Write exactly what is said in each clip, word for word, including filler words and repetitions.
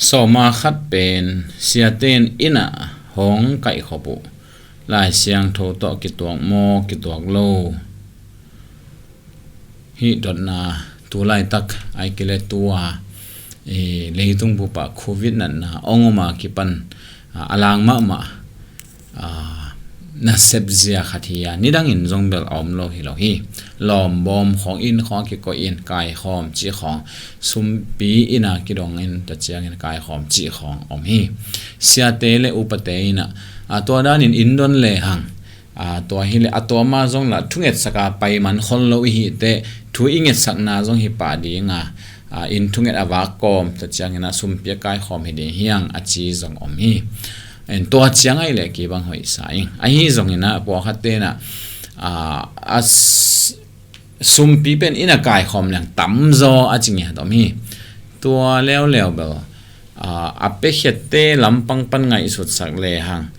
Sawma khat pen siaten inn ah hong kaihkhop uh Lai Siangtho tawh kituak maw kituak lo hih dotna tu laitak ai kile tua leitung bupah covid natna ong oma kipan a lang mahmah nasep zia khat hi a, nidangin zong bel a om lo hi lo hi. Lawmbawm khawng inn khawng a kikoih in kaikhawm cih khawng sumpi inn a kidong in tua ciangin kaikhawm cih khawng om hi. Siate le upate in a tua danin inn don lehang tua hileh a tua ma zong lah thungetsak a paiman khol lo i hih teh thu i ngetsakna zong hi pah ding a, inn thunget a vak kawm tua ciangin a sumpi a kaikhawm hi ding hiang a ci zong om hi. Tua ciang ai leh kibang hoih sa ing. Ahi zongin a pawlkhat ten a sumpi pen inn a kaikhawm leng tamzaw a ci ngiat om hi. Tua leuleu bel a piakhiatte lampang pan ngaihsutsak lehang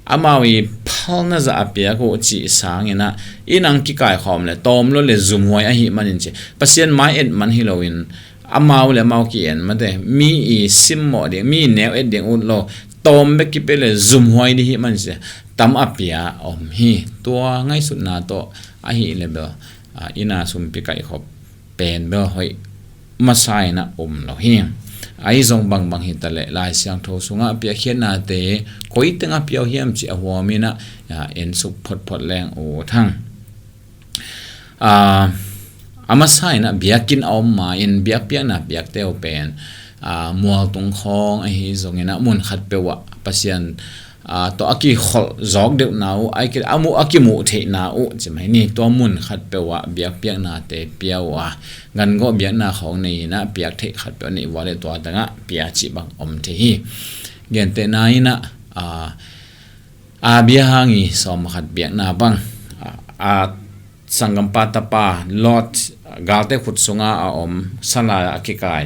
amau i phalna zah a piak uh cih sangin a inn ang kikaikhawm le tawm lo le zumhuai ahi manin ci Pasian mai et man hi loin amau le amau ki-en mate mi i simmawh ding mi neu et ding ut lo tawm bek kipia le zumhuai ding hi man ci tam a pia om hi. Tua ngaihsutna tawh ahi le bel inn a sumpi kaikhop pen bel hoih masa in a um lo hi. Ahi zong bangbang hi ta leh Lai Siangtho sungah piakkhiatnate koi teng a piau hiam cih a huam in a ensuk photphot leng uh thang. A masa in a biakinn a om ma in biakpiakna piakte uh pen mualtung khawng ahi zongin a mun khat peuh ah Pasian tawh a kikholh zawk deuhna uh a kimuh theihna uh cimai ni tua mun khat peuh ah biakpiaknate pia uh a gangawh biakna khawng nei in a piak theih khat peuh a neih vua le tua tengah pia cih bang om thei hi. Gentehna in a a bia hang i sawm khat biakna bang a sanggampa tapa Lot galte khut sunga a om sala a kikai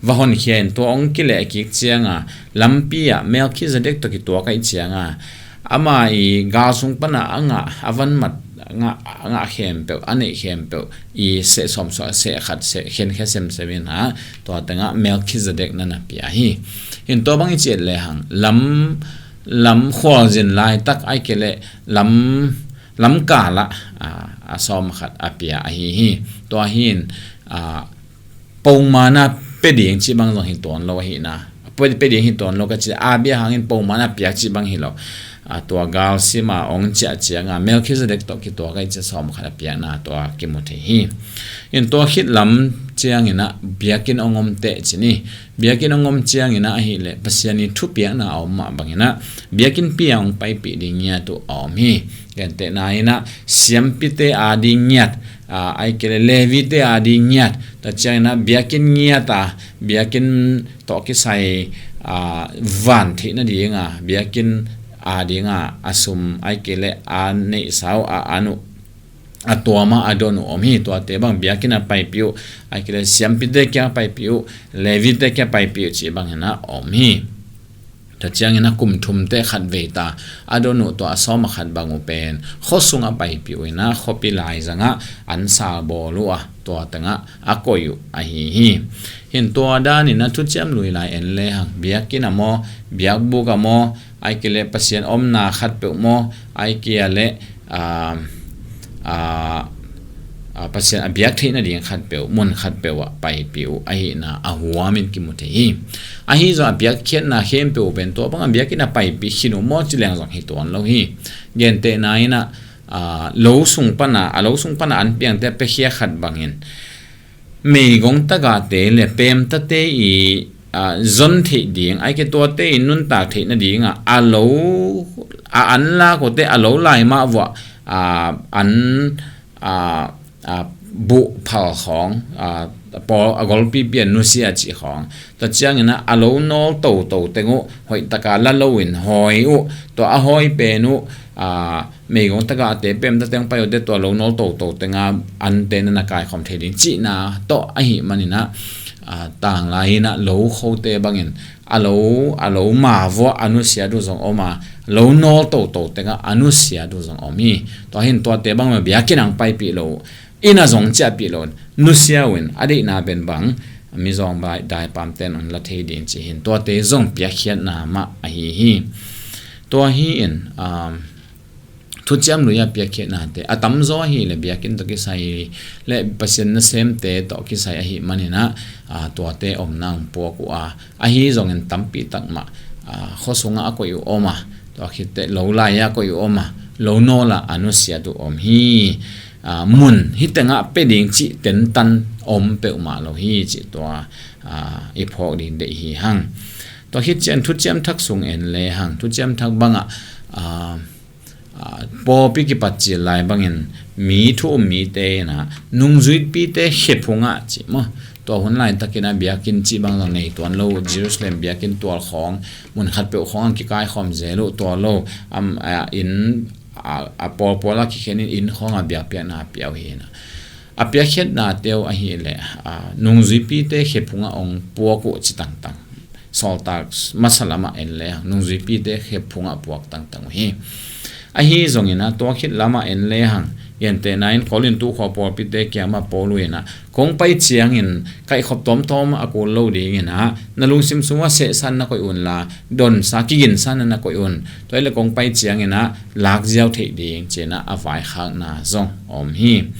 va honkhia in tua ong kileh kik cianga lampi ah Melkhizedek tawh kituak aih cianga ama i gal sung pana a ngah a vanmat ngah khempeuh a neih khempeuh i seh sawmsuah seh khat seh khenkhia semsem in a tua tengah Melkhizedek na na pia hi. In tua bang i ciat lehang lam lam khualzin laitak ai kele lam lamkal ah a sawm khat a pia ahi hi. Tua hin a pongmana pe ding cih bang zong hi tuan lo ahi na pe ding hi tuan lo ka ci a bia hangin pongmana piak cih bang hi lo. Tua galsima ong ciah cianga Melkhizedek tawh kituak aih cia sawm khat a piakna tua kimu thei hi. In tua khit lam ciangin a biakinn ong om teh ci ni. Biakinn ong om ciangin a ahileh Pasian i thupiakna a om mah bangin a biakinn pi a ong paipih ding ngiat uh a om hi. Gentehna in a siampite a ding ngiat ai kele Levite a ding ngiat ta ciangin a biakinn ngiat a biakinn tawh kisai van theih nadinga biakinn a dinga a sum ai kele a neihsa uh a an uh a tuama a don uh om hi. Tuate bang biakinn a paipih uh ai kele siampite kia paipih uh Levite kia paipih uh cih bangin a om hi. Tua ciangin a kum thumte khat veita a don uh tua a sawm a khat bang uh pen khuasung a paipih uh in a khuapi laizangah an salbawl uh a tua tengah a koih uh ahi hi. Hin tua danin a thuciam lui lai en lehang biakinn a maw biakbuk a maw ai kele Pasian omna khat peuh maw ai kia le Pasian a biak theih nading khat peuh mun khat peuh ah paipih uh ahihna a huamin kimu thei hi. Ahi zong a biakkhiatna khempeuh uh pen tua bang a biakinn a paipih khin uh maw ci leng zong hi tuan lo hi. Gentehna in a lo sung pana a lo sung pana an piangte a piakhia khat bangin meigong tagahte le pemtate i zon theih ding ai ke tuate i nuntak theih nadinga a lo a an lak uhte a lo lai mah vuah an buh phal khawng pawl a golpi pian nusia cih khawng ta ciangin a lo nawl toto teng uh hoih taka la lo in hawi uh tua a hawi pen uh meigong tagahte pemta teng pai uhte tua lo nawl toto tenga ante na na kaikhawm thei ding cihna tawh ahi manin a tanglai in a lo khote bangin a lo a lo ma vuah a nusia duh zong om a lo nawl toto tenga a nusia duh zong om hi. Tua hin tuate bang ma biakinn ang paipih lo inn a zong ciahpih lo nusia uh in a deihna pen bang Mizawng bai daipamte in hong la thei ding ci hi in, tuate zong piakkhiatna mah ahi hi. Tua hi in, um, thuciam lui a piakkhiatnate a tamzaw ahih leh biakinn tawh kisai le Pasian nasemte tawh kisai ahih manin ah, a, tuate omna hong puak uh a, ahi zongin tampi tak mah, a, khua sungah a koih uh om a, tua khit teh lo lai-ah a koih uh om a, lo nawl ah a nusiat uh om hi. A, mun hih tengah pia ding cih tentan om peuhmah lo hi cih tua, a, i phawk ding deih hi hang. Tua khit ciang thuciam thak sung en le hang, thuciam thak bangah, a, a, pawlpi kipat cil lai bangin mi thu um mite in ah nungzuipite khe phungah cih maw. Tua hun laitakin ah biakinn cih bang zong nei tuan lo, Jerusalem biakinn tual khawng, mun khat peuh khawng a kikaikhawm zel uh, tua lo, am, a, inn, a, a pawlpawl a kikhen in inn khawng a biakpiakna pia uh hi in ah. A piakkhiatnate uh ahih leh, a, nungzuipite khe phungah hong puak uh ci tangtang. Sawltak masa lamah en le hang, nungzuipite khe phungah puak tangtang uh hi. Ahi zongin ah tua khit lamah en le hang, gentehna in Korintu khua pawlpite kiangah Paul in ah, kong pai ciangin kaihkhop tawmtawm a kul lo dingin ah na lungsim sungah sehsa na koih un la, donsa kiginsa na na koih un. Tua hi leh kong pai ciangin ah lakziau theih ding ci-in ah a vaikhakna zong om hi.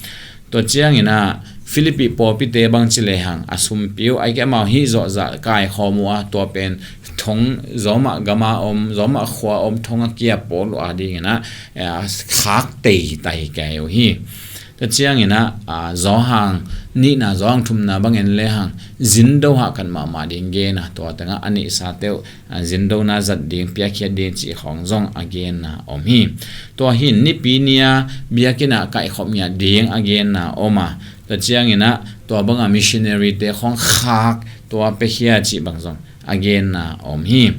Tua ciangin ah Philippi pawlpite bang ci le hang, a sumpi uh, ahih kei leh amau hih zawhzah kaikhawm uh a, tua pen thong zawmah gam a om, zawmah khua a om, thong a kia pawl uh a dingin ah, eh, khak teitai kei uh hi. Tua ciangin ah, a, Johan nihna, Johan thumna bang en le hang, zindo hahkat mahmah ding gen a, tua tengah a neihsate uh, a, zindona zat ding, piakkhiat ding cih khawng zong a genna om hi. Tua hi in nipi ni-a biakinn ah kaihkhop ngiat ding a genna om a, tua ciangin ah tua bangah missionary-te khawng khak, tua piakhia cih bang zong a genna om hi.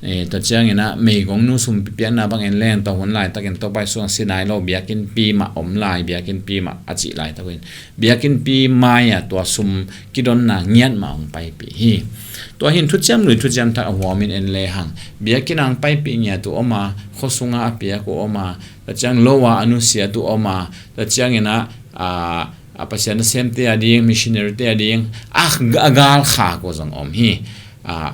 E, tua ciangin ah meigongnu sumpi piakna bang en le hang, tua hun laitakin Topa Jesu sung ah si nai lo, biakinnpi mah om lai, biakinnpi mah a cih laitak uh in, biakinnpi mai-ah tua sum kidonna ngiat mah hong paipih hi. Tua hi in thuciam lui thuciam thak a huamin en le hang, biakinn ah hong paipih ngiat uh om a, khua sungah a piak uh om a, tua ciang lo ah a nusiat uh om a, tua ciangin ah, a, a, Pasian nasemte a ding, missionary-te a ding, a, a galkhak uh zong om hi. A,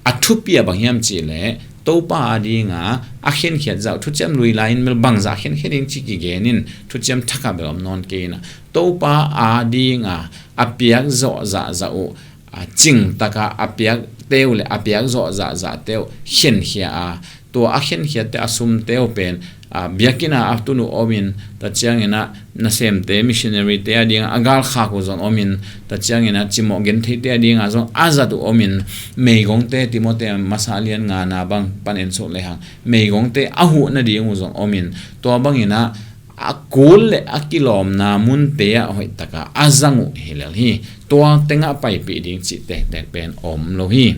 a thupi ah bang hiam cih leh, Topa a dingah a khenkhiat zah uh, thuciam lui lai-in mel bangzah a khenkhia ding cih kigen in thuciam thak ah bel om nawn kei in ah, Topa a dingah a piak zawh zahzah uh, a, cingtak a a piakte uh le a piak zawh zahzahte uh khenkhia a, tua a khenkhiatte a sumte uh pen, a, biakinn ah a tun uh om in, tua ciangin ah nasemte, missionary-te a dingah a galkhak uh zong om in, tua ciangin ah cimawh gentheite a dingah zong a zat uh om in, meigongte, Timoti masa lian ngana bang pan en suk le hang, meigongte a huh nading uh zong om in, tua bangin ah a kul le a kilawmna munte ah hoihtak a a zang uh hi lel hi. Tua tengah paipih ding cih tektek pen om lo hi.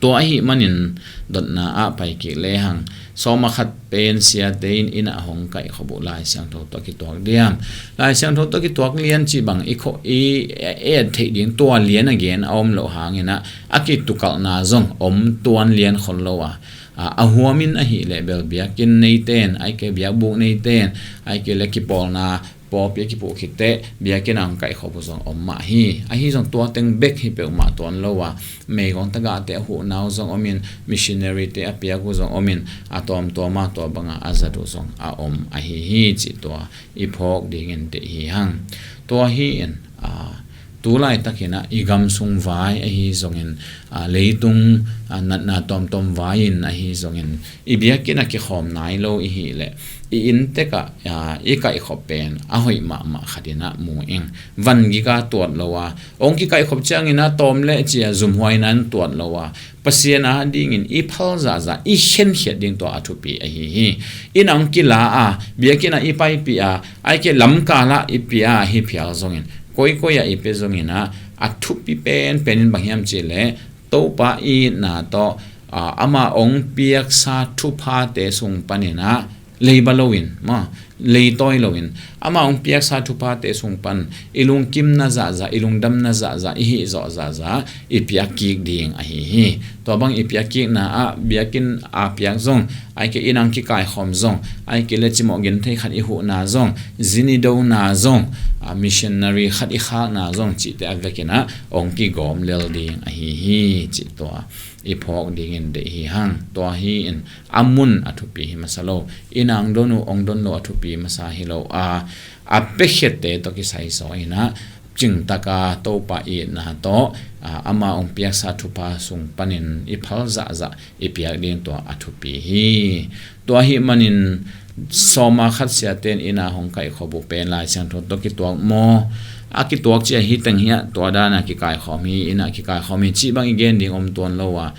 Tua ahih manin dotna ah pai kik le hang, sawm ah khat pen siate in inn ah hong kaihkhop uh Lai Siangtho tawh kituak diam? Lai Siangtho tawh kituak lian cih bang i kho-, i et theih ding, tua lian a gen a om loh hangin ah a kitukalhna zong om tuan lian khol lo a, a, a huamin ahih leh bel biakinn neite in, ahih kei leh biakbuk neite in, ahih kei leh kipawlna pawlpi a kipuh khit teh biakinn ah hong kaihkhop uh zong om mah hi. Ahi zong tua teng bek hi peuhmah tuan lo a, meigong tagahte a huhna uh zong om in, missionary-te a piak uh zong om in, a tawmtawm a tua bangah a zat uh zong a om ahi hi cih tua i phawk dingin deih hi hang. Tua hi in, a, tu laitakin ah i gam sung vai ahi zongin, a, leitung, a, natna tawmtawm vai-in ahi zongin, i biakinn ah kikhawm nai lo i hih leh i inn tek ah, a, i kaihkhop pen a hoih mahmah khat in ah mu ing. Van gik a tuat lo a, hong kikaihkhop ciangin ah tawm leh ci-a zumhuaina in tuat lo a, Pasian a dingin i phal zahzah i khenkhiat ding tua a thupi ahi hi. Inn ah hong kila a, biakinn ah i paipih a, ahih kei leh lamkal ah i pia a hi phial zongin, koikoi ah i pia zongin ah, a thupi penpen in bang hiam cih leh, Topa i itna tawh, a, ama hong piaksa thuphate sung panin ah leiba loin, maw, leitawi loin, ama hong piaksa thuphate sung pan i lungkimna zahzah, i lungdamna zahzah, i hihzawh zahzah i piak kik ding ahi hi. Tua bang i piak kikna ah biakinn a piak zong, ahih kei leh inn ah kikaikhawm zong, ahih kei leh cimawh genthei khat i huhna zong, zin i dona zong, a, missionary khat i khakna zong cihte a vekin ah hong kigawm lel ding ahi hi, cih tua i phawk dingin deih hi hang. Tua hi in a mun a thupi hi masa lo. Inn ah hong don uh, hong don lo a thupi masa hi lo a, a piakhiate tawh kisai zaw in ah cingtaka Topa itna tawh, a, ama hong piaksa thupha sung panin i phal zahzah i piak ding tua a thupi hi. Tua ahih manin sawma khat siate in inn ah hong kaihkhop uh pen Lai Siangtho tawh kituak maw? A kituak ci a hi teng hi a, tua dan a kikaikhawm hi, inn ah kikaikhawm hi cih bang i gen ding om tuan lo a,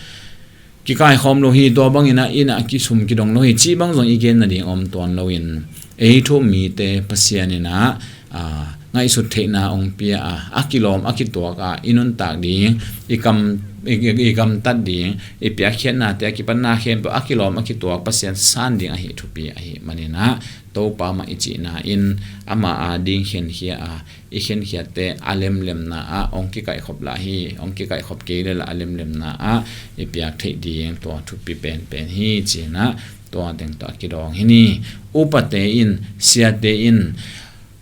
kikaikhawm lo hi, tua bangin ah inn ah kisum kidong lo hi cih bang zong i gen nading om tuan loin, ei thu um mite Pasian in ah, a, ngaihsut theihna hong pia a, a kilawm a kituak a i nuntak ding, i kam, i, i, i gamtat ding, i piakkhiatnate a kipan na khempeuh a kilawm a kituak Pasian san ding ahi thupi ahih manin ah, Topa mah i cihna in ama a ding khenkhia a, i khenkhiatte a lemlemna ah hong kikaihkhop lah hi, hong kikaihkhop kei leh lah a lemlemna ah i piak theih ding tua thupi penpen hi, ci-in ah tua teng tawh a kidawng hi ni. Upate in, siate in,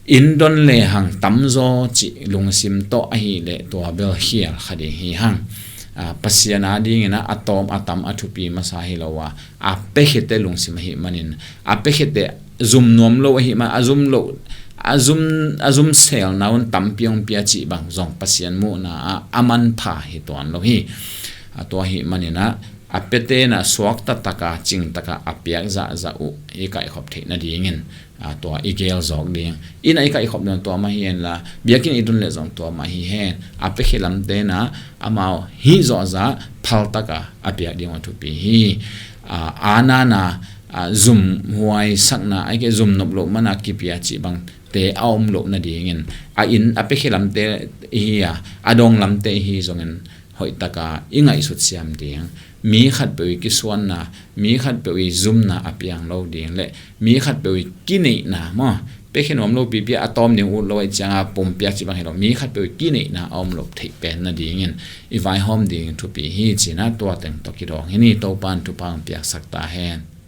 inn don lehang tamzaw cih lungsim tawh ahih leh tua bel khial kha ding hi hang. A, Pasian a dingin ah a tawm a tam a thupi masa hi lo a, a piakhiate lungsim ahih manin, a piakhiate zum nuam lo ahih man, a zum lo, a zum, a zum selna un tampi hong pia cih bang zong Pasian muhna ah a manpha hi tuan lo hi. A, tua ahih manin ah a piate in ah suakta taka, cingtaka a piak zahzah uh i kaihkhop theih nadingin, a, tua i gel zawk ding. Inn ah i kaihkhop ding tua mah hi hen la, biakinn i don leh zong tua mah hi hen. A piakhia lamte in ah amau hihzawh zah phaltaka a piak ding uh a thupi hi. A, a nana, a, zum huaisakna, ahih kei leh zum nop loh mana kipia cih bangte a om loh nadingin, a inn a piakhia lamte i hi a, a dong lamte i hi zongin hoihtaka i ngaihsut siam ding. Mi khatpeuh i kisuanna, mi khatpeuh i zumna a piang lo ding leh mi khatpeuh i kineihna maw, piakhia nuam lo pipi a tawm ding ut lo ahih ciangin pumpiak cih bang hi lo, mi khatpeuh i kineihna a om loh theih pen nadingin i vaihawm ding thupi hi, ci-in ah tua teng tawh kidawng hi ni. Topa in thupha hong piaksak ta hen.